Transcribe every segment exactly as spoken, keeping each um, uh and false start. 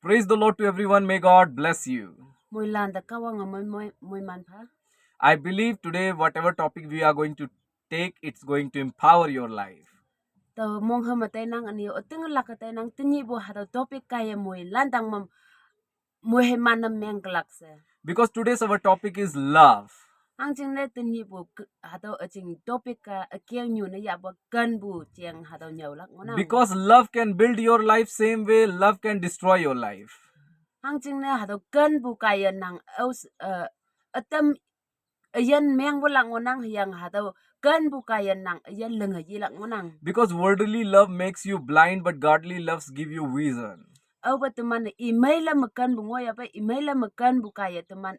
Praise the Lord to everyone. May God bless you. Moilan te Kahwange moi moi moiman pha. I believe today, whatever topic we are going to take, it's going to empower your life. Tao mong he me teinang, üne-o ütinglak ke teinang, tenyihpu hatüo topic kaiye moilan tang me moiman ne mengkelak she. Because today's our topic is love. Hangjingne tenyihpu ke- hatüo üjing topic-a ükengnyu ne yahpu kenpu jeng hatüo nyüolak ngohnang. Because love can build your life same way love can destroy your life. Hangjingne hatüo kenpu kaiye nang aus eh ütam üyin mengwulak ngohnang, hüyange hatüo kenpu kaiye nang üyin linge yilak ngohnang. Because worldly love makes you blind, but godly loves give you vision. Aope teman-e imei lam me kenpu ngoiya pei, imei lam me kenpu kaiye teman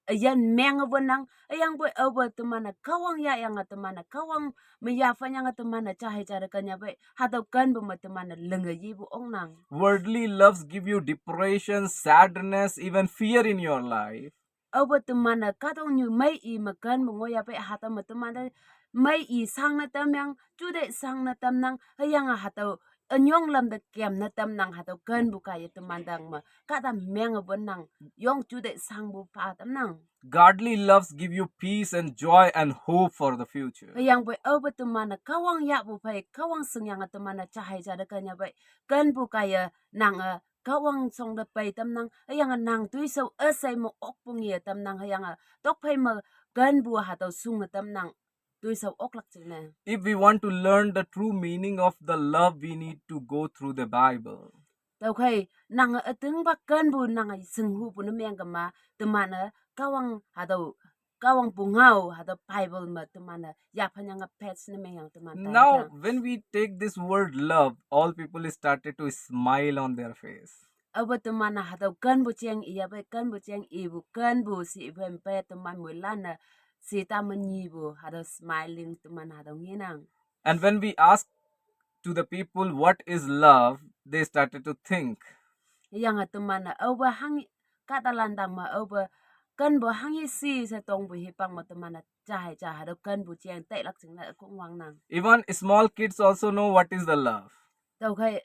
üyin mengwunang, hüyangpoi aope teman-e Kahwang yahyange teman-e Kahwang me yaphanyange teman-e jahei jate kenya pei, hatüo kenpu me teman-e linge yipu ongnang. Worldly loves give you depression, sadness, even fear in your life. Aope teman-e kahtoknyu mei i me kenpu ngoiya pei, hatüo me teman-e mei i shangne tamyang, jute shangne tamnang, hüyange hatüo ünyong lam te kemne tamnang, hatüo kenpu kaiye teman tang me kahta mengwunnang, yong jute shangpu pha tamnang. Godly loves give you peace and joy and hope for the future. Hüyangpoi aope teman-e Kahwang yahpu phei, Kahwang shingyange teman-e jahei jate kenya pei, kenpu kaiye nange Kahwang shongte pei tamnang, hüyange nang toishao üshei me okpu nge tamnang, hüyange tokphei me kenpu hatüo shunge tamnang, toishao oklak jingne. If we want to learn the true meaning of the love, we need to go through the Bible. Tüokhei nange ütingpa kenpu nange shinghupu ne mengkema, teman-e Kahwang hatüo Kahwang pungao hatüo Bible me teman-e yaphanyange page ne mengyang teman tai. Now, when we take this word love, all people started to smile on their face. Aope teman-e hatüo kenpu jeng iyape, kenpu jeng ipu kenpu she iphei pei teman moilan-e she ta me nyipu hatüo smiling teman hatüo ngenang. And when we ask to the people what is love, they started to think. Hüyange teman-e aope hang kahtalan tang me aope kenpu hanghe shi she tongpu hipak me teman-e jahei ja hatüo kenpu jeng tailak jingne ükong wangnang. Even small kids also know what is the love. Tüokhei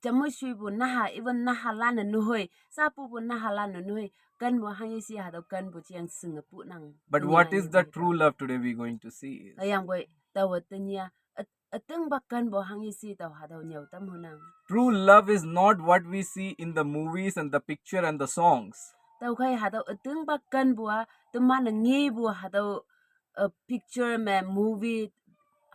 jamoi shuipu naha, even nahalan-e nuhoi, sapupu nahalan-e nuhoi, kenpu hanghe shi hatüo kenpu jeng shinge punang. But what is the true love today we're going to see is. Hüyangpoi taowe tenyih-a ütingpa kenpu hanghe shi tao hatüo nyüo tam hunang. True love is not what we see in the movies and the picture and the songs. Tüokhei hatüo ütingpa kenpu-a teman-e ngepu hatüo eh picture me, movie,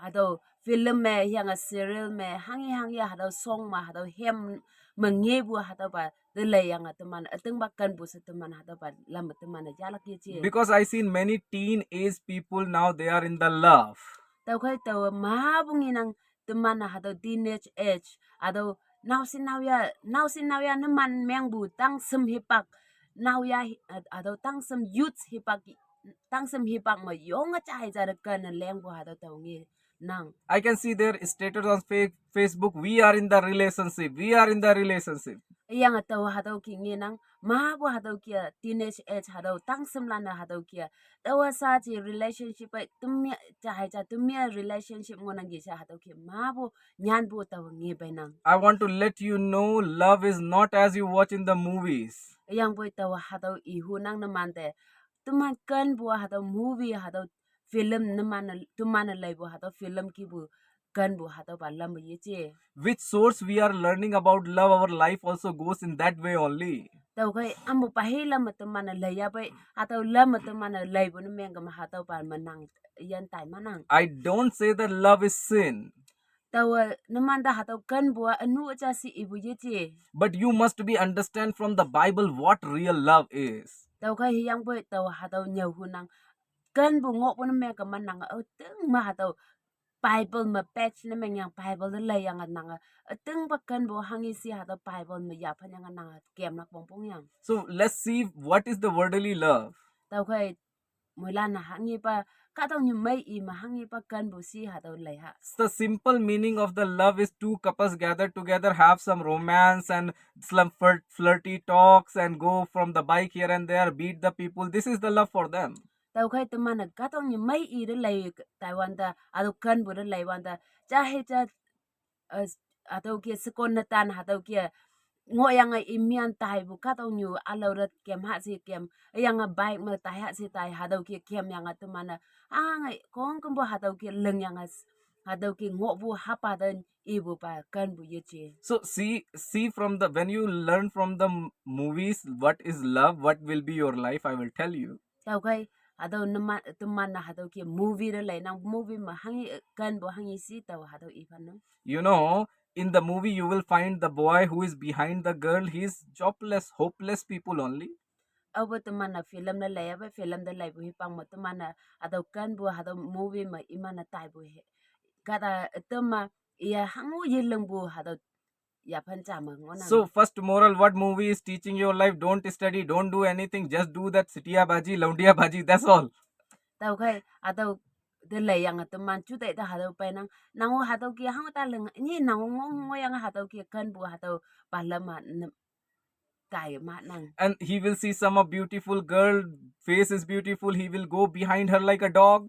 hatüo film me, hüyange serial me, hanghe hanghe hatüo song me, hatüo hem me ngepu hatüopa te leiyange teman ütingpa kenpu she teman hatüopa lam me teman-e yahlak yeje. Because I seen many teenage people now, they are in the love. Tüokhei taowe mapu ngenang teman-e hatüo teenage age, hatüo naoshe naoya, naoshe naoya numan mengpu tangshem hipak, naoya hi- hatüo tangshem youth hipak, tangshem hipak me yonge jahei jate kenne lengpu hatüo tao ngenang. I can see their status on fa- Facebook, we are in the relationship, we are in the relationship. Hüyange taowe hatüo ki ngenang, mapu hatüo ki-a teenage age hatüo tangshemlan-e hatüo ki-a taowa sha ji relationship pei temi jahei ja temi relationship ngohnangki she hatüo ki mapu nyanpu taowe nge peinang. I want to let you know love is not as you watch in the movies. Hüyangpoi taowe hatüo ihunang numante, teman kenpu hatüo movie hatüo film numan-e teman-e leipu hatüo film kipu kenpu hatüopa lam me yeje. Which source we are learning about love, our life also goes in that way only. Tüokhei ampu pa hi lam me teman-e leiya pei, hatüo lam me teman-e leipu ne mengkema hatüopa me nang yan tai manang. I don't say that love is sin. Taowe numante hatüo kenpu-a ünu üja she ipu yeje. But you must be understand from the Bible what real love is. Tüokhei hüyangpoi taowe hatüo nyüohunang, kenpu ngohpu ne mengkema nange ütingme hatüo Bible me page ne mengyang Bible te leiyange nange ütingpa kenpu hanghe shi hatüo Bible me yaphanyange nange kemlak pongpong yang. So let's see what is the worldly love. Tüokhei moilan-e hanghepa, kahtoknyu mei i me hanghepa kenpu shi hatüo lei ha. The simple meaning of the love is two couples gather together, have some romance and some flirt- flirty talks and go from the bike here and there, beat the people. This is the love for them. Tüokhei teman-e kahtoknyu mei i te lei taiwante, hatüo kenpu te leiwante, ja hei ja, eh, hatüo ke shekon netan hatüo ke ngohyange i mian taipu kahtoknyu ülao te kem hahshi kem, hüyange bike me tai hahshi tai hatüo ke kemyange teman-e, ange khongkümpu hatüo ke lingyange, hatüo ke ngohpu hapa te ipupa kenpu yeje. So see, see from the, when you learn from the m-, movies, what is love, what will be your life, I will tell you. Tüokhei, hatüo numan, teman-e hatüo ke movie te leinang, movie me hanghi, eh, kenpu hanghi shi tao hatüo iphan nang. You know, in the movie you will find the boy who is behind the girl, he is jobless, hopeless people only. Aope teman-e film te leiyape, film te leipu hipang me teman-e hatüo kenpu hatüo movie me iman-e taipu he. Kahta ütam me, iya hango yelingpu hatüo yaphan ja me ngohnang. So first moral, what movie is teaching your life? Don't study, don't do anything, just do that sitiabaji, laundiabaji, that's all. Tüokhei, hatüo te leiyange teman juteih te hatüo peinang, nang-o hatüo ke hang ta ling, ni nang-o ngo, ngohyange hatüo ke kenpu hatüo pa lam ma ne, tai ma nang. And he will see some of beautiful girl, face is beautiful, he will go behind her like a dog.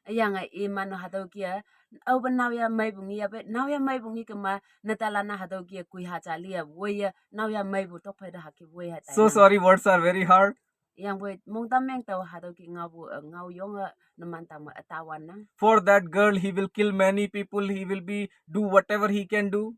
Hüyange iman-o hatüo ke, aope naoya meipu ngi yape, naoya meipu ngi kema, netalan-a hatüo ke kui ha ja liya, woiye, naoya meipu tokphei te hüke woiye tai nang. So sorry, words are very hard. Hüyangpoi mongta meng tao hatüo ke ngaopu, eh, ngao yonge numan tangme ütawan nang. For that girl, he will kill many people, he will be, do whatever he can do.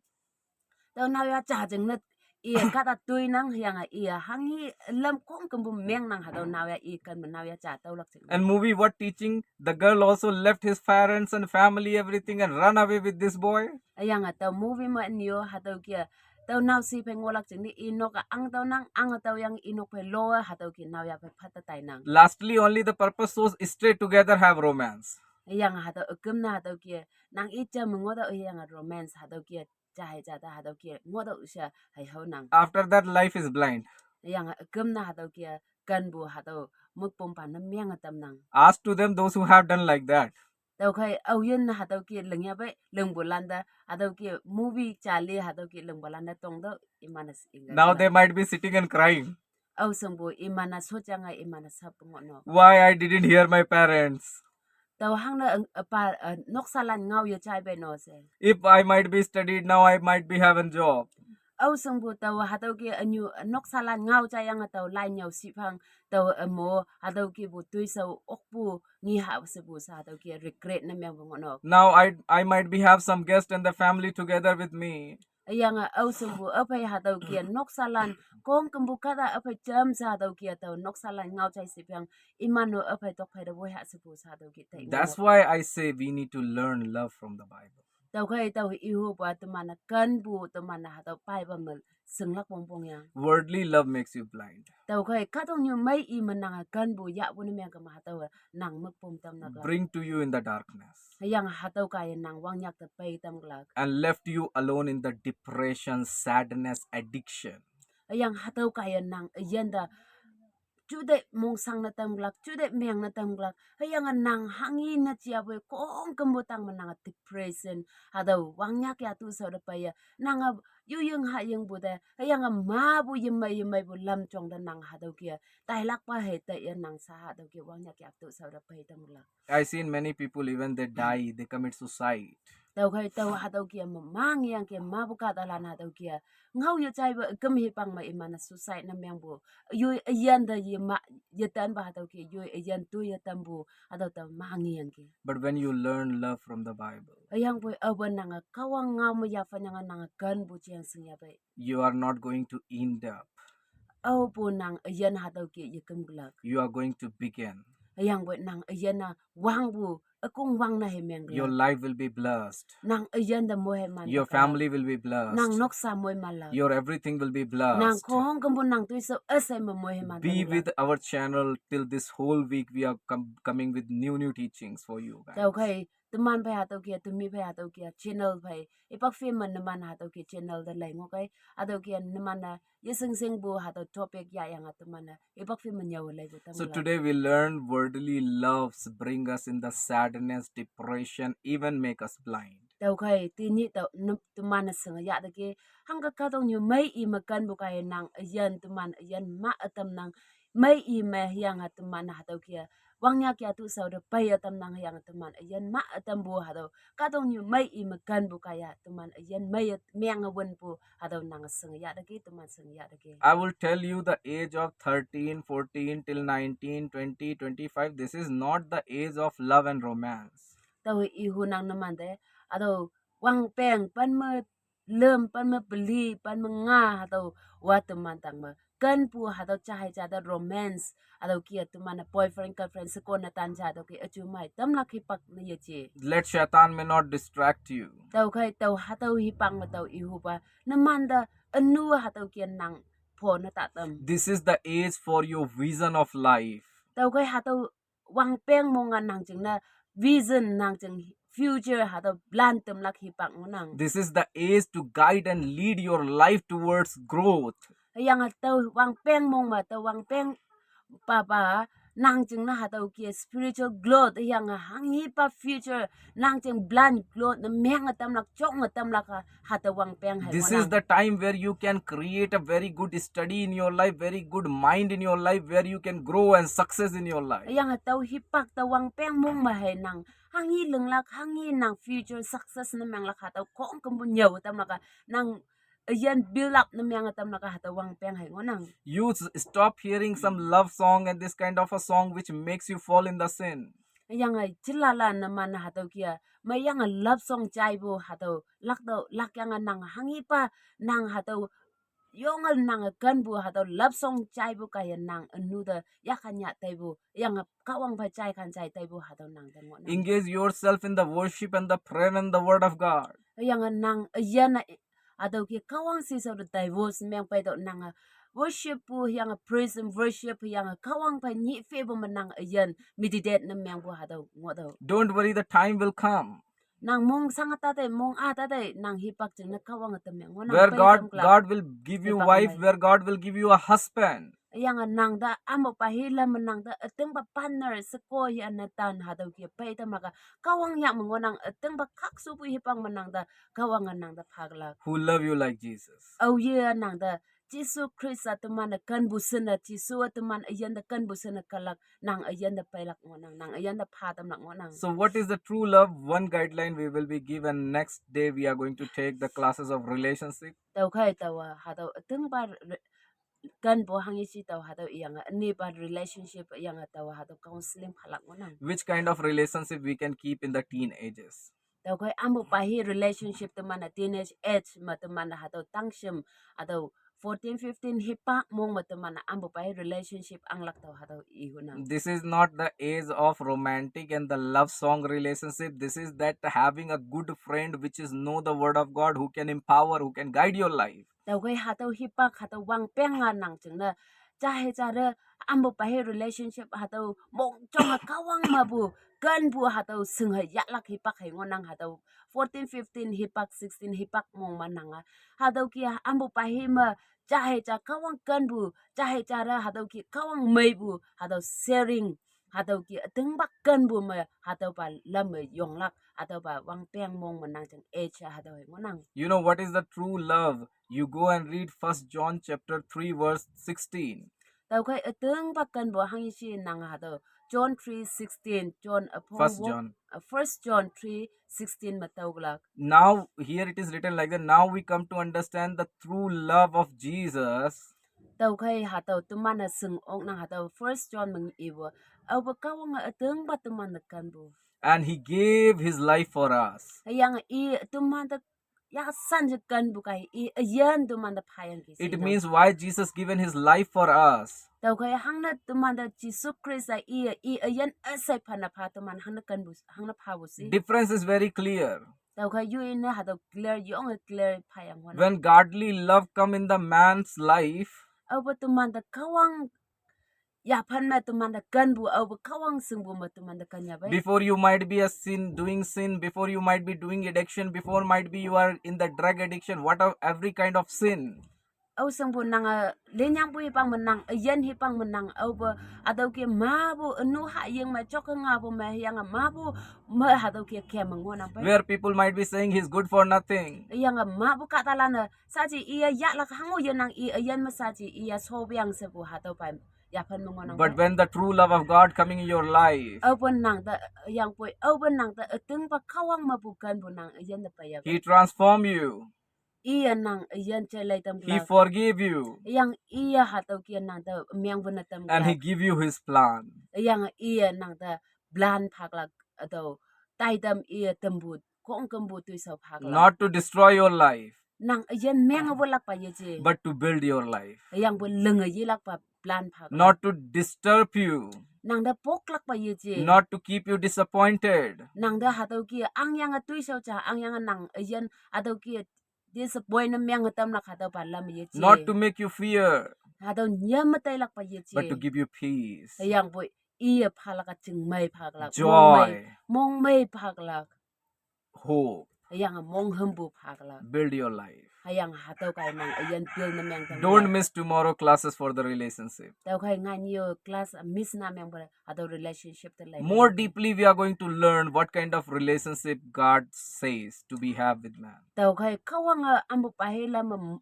Tao naoya ja jingne, iye kahta toinang, hüyange iye hanghi lam khongkümpu mengnang hatüo naoya i ken me naoya ja taolak jing. And movie what teaching? The girl also left his parents and family, everything, and run away with this boy. Hüyange tao movie me nyo hatüo ke, tao naoshi phei ngohlak jingne i nok-a ang taonang, ang taoyange i nok phei lo-a hatüo ke naoya phei phat te tainang. Lastly, only the purpose shows stay together, have romance. Hüyange hatüo üküm ne hatüo ke, nang i ja me ngohtüoh hüyange romance hatüo ke, ja hei ja ta hatüo ke ngohtüoh she hei haonang. After that, life is blind. Hüyange üküm ne hatüo ke kenpu hatüo mükpompa ne menge tamnang. As to them, those who have done like that. Tüokhei aoyin hatüo ke lingyape lingpulan te, hatüo ke movie jali hatüo ke lingpulan te tongtüoh iman-e s-, inge. Now they might be sitting and crying. Ao shingpu iman-e shotyange iman-e sap ngohnok. Why I didn't hear my parents? Tao hangne, eh, pa, eh, noksalan ngao yejai pei no she. If I might be studied now, I might be having job. Ao shingpu tao hatüo ke ünyu, eh, noksalan ngao jaiyange tao lai nyüo shiphang tao, eh, mo hatüo kepu toishao okpu ngi ha shepu she hatüo ke regret ne mengpu ngohnok. Now I, I might be have some guest and the family together with me. Hüyange ao shingpu üphei hatüo ke noksalan khongkümpu kahta üphei jam she hatüo ke tao noksalan ngao jai shiphang iman-o üphei tokphei te woi ha shepu she hatüo ke tai. That's why I say we need to learn love from the Bible. Tüokhei tao ihupu-a teman-e kenpu teman-e hatüo Bible me shinglak wongpong yang. Worldly love makes you blind. Tüokhei kahtoknyu mei i me nange kenpu yahpu ne mengkema hatüowe nang mükpom tamlak. Bring to you in the darkness. Hüyange hatüo kaiye nang wangnyak te pei tamlak. And left you alone in the depression, sadness, addiction. Hüyange hatüo kaiye nang üyin te juteih mongsang ne tamlak, juteih meng ne tamlak. Hüyange nang hanghi ne japoi khongkümpu tang me nange depression, hatüo wangnyak yatu shao te peiye nange yuying hayingpu te, hüyange mapu yemei yemeipu lam jong te nang hatüo ke tailakpa hei taiye nang sha hatüo ke wangnyak yatu shao te pei tamlak. I seen many people, even they die, they commit suicide. Tüokhei tao hatüo ke me mangyangki mapu kahtalan hatüo ke ngao yejaipe üküm hipang me iman-e suicide ne mengpu, yoi üyin te yema, yetanpa hatüo ke yoi üyin toiye tampu hatüo tao mangyangki. But when you learn love from the Bible, hüyangpoi aope nange Kahwang ngao me yaphanyange nange kenpu jeng shingyape, you are not going to end up. Aopu nang üyin hatüo ke yekümlak. You are going to begin. Hüyangpoi nang üyin-a wangpu ükong wang ne hei menglak. Your life will be blessed. Nang üyin te moiman. Your family will be blessed. Nang noksa moimanlak. Your everything will be blessed. Nang khongkümpu nang toishao üshei me moiman. Be with our channel till this whole week. We are com-, coming with new, new teachings for you guys. Tüokhei teman phei hatüo ke, temi phei hatüo ke channel phei ipak phei me numan hatüo ke channel te lei ngohkei, hatüo ke numan-e yeshingshingpu hatüo topic yahyange teman-e ipak phei me nyüo leipu tamlak. So today we learn worldly loves bring us in the sadness, depression, even make us blind. Tüokhei tenyih tao ne, teman-e shinge yah te ke, hangke kahtoknyu mei i me kenpu kaiye nang üyin teman üyin ma ütamnang, mei i me hüyange teman hatüo ke wang ya kia tu sau de pai ya tam nang yang teman ayan ma atam bu hatau. Katong nyu mai i makan bu kaya teman ayan mai ya meng awan bu hatau nang seng ya dagi teman seng ya dagi. I will tell you the age of thirteen, fourteen till nineteen, twenty, twenty-five. This is not the age of love and romance. Tau i hu nang naman de hatau wang peng pan me lem pan me beli pan me nga hatau wa teman tang me kan pu hatau cahai cahai romance hatau kia teman boyfriend girlfriend sekon na tan cahai hatau kia acu mai tam lak hipak na ya ci. Let Shaitan may not distract you. Tau kai tau hatau hipak me tau i hu ba naman da anu hatau kia nang po na ta tam. This is the age for your vision of life. Tau kai hatau wang peng mong ngan nang jing na vision nang jing future hatau plan tem lak hipak ngunang. This is the age to guide and lead your life towards growth. Yang hatau wang peng mong ma tau wang peng papa nang jing na hatau kia spiritual growth yang hang hipa future nang jing plan growth na meng tam lak chong tam lak hatau wang peng hai. This is the time where you can create a very good study in your life, very good mind in your life, where you can grow and success in your life. Yang hatau hipak tau wang peng mong ma hai nang hang hi leng lak hang hi nang future success na meng lak hatau kong kembu nyau tam lak nang ayan build up na meng tam lak hatau wang peng hai ngunang. You s- stop hearing some love song and this kind of a song which makes you fall in the sin. Yang ai cilala na man hatau kia ma yang love song cai bu hatau lak tau lak yang nang hang hipa nang hatau yong nang kan bu hatau love song cai bu kaya nang anu da ya kan ya tai bu yang kawang pa cai kan cai tai bu hatau nang da ngunang. Engage yourself in the worship and the prayer and the word of God. Yang nang ayan hatau kia kawang si sau da divorce meng pai tau nang worship bu yang praise and worship yang kawang pa nyi fe bu ma nang ayan meditate na meng bu hatau ngodau. Don't worry, the time will come Nang mong sang ta tai mong a ta tai nang hipak jing na kawang ta meng ngunang. Where God God will give you wife, where God will give you a husband. Yang nang da amo pa hi la menang da ateng ba partner seko hi anatan hatau kia pai ta maka kawang yang mengonang ateng ba kak su bu hipak menang da kawang nang da phak lak. Who love you like Jesus. Au ye nang da Jisu Krista teman kan bu sena Jisu teman ayan da kan bu sena kalak nang ayan da pai lak ngonang nang ayan da pha tam lak ngonang. So what is the true love? One guideline we will be given. Next day we are going to take the classes of relationship. Tau kai tau hatau ateng ba kan bu hang isi tau hatau yang ani ba relationship yang tau hatau counseling phalak ngonang. Which kind of relationship we can keep in the teenagers? Tau kai ambu pa hi relationship teman teenage age ma teman hatau tangshim hatau fourteen fifteen hipak mong ma teman ambu pa hi relationship anglak tau hatau ihunang. This is not the age of romantic and the love song relationship. This is that having a good friend which is know the word of God, who can empower, who can guide your life. Tau kai hatau hipak hatau wang peng ngan nang jing na cahe care ambu pa hi relationship hatau mong chong kawang ma bu kan bu hatau seng hai yaklak hipak hai ngonang hatau fourteen fifteen hipak sixteen hipak mong ma nang a hatau kia ambu pa hi ma cahe ca kawang kan bu cahe care hatau kia kawang mai bu hatau sharing hatau kia ateng ba kan bu ma hatau pa lam ma yonglak hatau pa wang peng mong ma nang jing age hatau hai ngonang. You know what is the true love? You go and read First John chapter three verse sixteen. Tau kai ateng ba kan bu hang isi nang hatau John three sixteen John a First John. First John three sixteen ma tau glak. Now here it is written like that. Now we come to understand the true love of Jesus. Tau kai hatau teman a seng ong nang hatau First John meng ibu au ba kawang ateng ba teman kan bu. And he gave his life for us. Yang i teman da ya san je kan bu kai i ayan teman da phayang ki. It means why Jesus given his life for us. Tau kai hang na teman da Jisu Krista i i ayan asai phana pha teman hang na kan bu hang na pha bu si. Difference is very clear. Tau kai yu in na hatau clear yong a clear phayang wana. When godly love come in the man's life, Au ba teman da kawang ya phan ma teman da kan bu au ba kawang seng bu ma teman da kan ya bai. Before you might be a sin, doing sin, before you might be doing addiction, before might be you are in the drug addiction, what of every kind of sin. Au seng bu nang a lenyang bu hipang menang ayan hipang menang au ba hatau kia ma bu anu ha yang ma chok nga bu ma yang ma bu ma hatau kia kia mengonang bai. Where people might be saying he's good for nothing. Yang ma bu katalan a saji iya ya lak hangu ya nang i ayan ma saji iya so biang se bu hatau bai. yaphan me ngohnang. But when the true love of God coming in your life, Aope nang te, yangpoi, aope nang te ütingpa Kahwang mepu kenpu nang üyin te peiya. He transform you. Iye nang üyin jailai tam. He forgive you. Yang iye hatüo kih-e nang te mengpu ne tam. And He give you His plan. Yang iye nang te plan phaklak, hatüo taitam iye tampu, khongkümpu toishao phaklak. Not to destroy your life, Nang üyin menge wolakpa yeje. But to build your life. Yangpoi linge yelakpa plan phaklak. Not to disturb you. Nang te poklakpa yeje. Not to keep you disappointed. Nang te hatüo kih-e angyange toishao ja, angyange nang üyin hatüo kih-e disappoint ne menge tamlak hatüopa lam yeje. Not to make you fear, Hatüo nyam me tailakpa yeje. But to give you peace. Yangpoi iye phalak-a chingmei phaklak. Joy. Mongmei, mongmei phaklak. Hope. Hüyange monghümpu phaklak. Build your life. Hüyange hatüo kai nang üyin build ne meng tam. Don't miss tomorrow classes for the relationship. Tüokhei ngai nyi-o class miss ne mengpe hatüo relationship te lei. More deeply, we are going to learn what kind of relationship God says to be have with man. Tüokhei Kahwange ampu pa hei lam me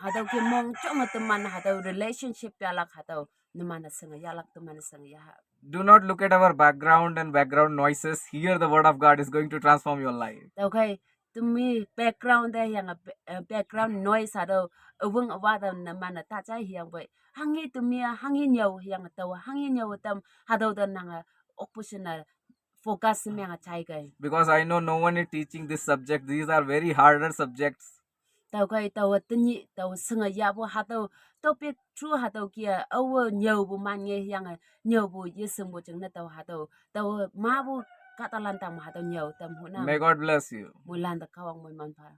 hatüo kih-e mong jonge teman hatüo relationship yahlak hatüo numan-e shinge yahlak, teman-e shinge yaha. Do not look at our background and background noises. Here, the word of God is going to transform your life. Tüokhei temi background te hüyange, eh, background noise hatüo üwüng üwa te numan-e ta jai hüyangpoi, hanghi temi-a hanghi nyüo hüyange tao hanghi nyüo tam hatüo te nange okpu shinne focus menge jaikei. Because I know no one is teaching this subject. These are very harder subjects. Tüokhei taowe tenyih tao shinge yahpu hatüo topic through hatüo kih-e aowe nyüopu man nge hüyange nyüopu yeshingpu jingne tao hatüo, taowe mapu kahtalan tangme hatüo nyüo tam huna. May God bless you. Moilan te Kahwang moiman pha.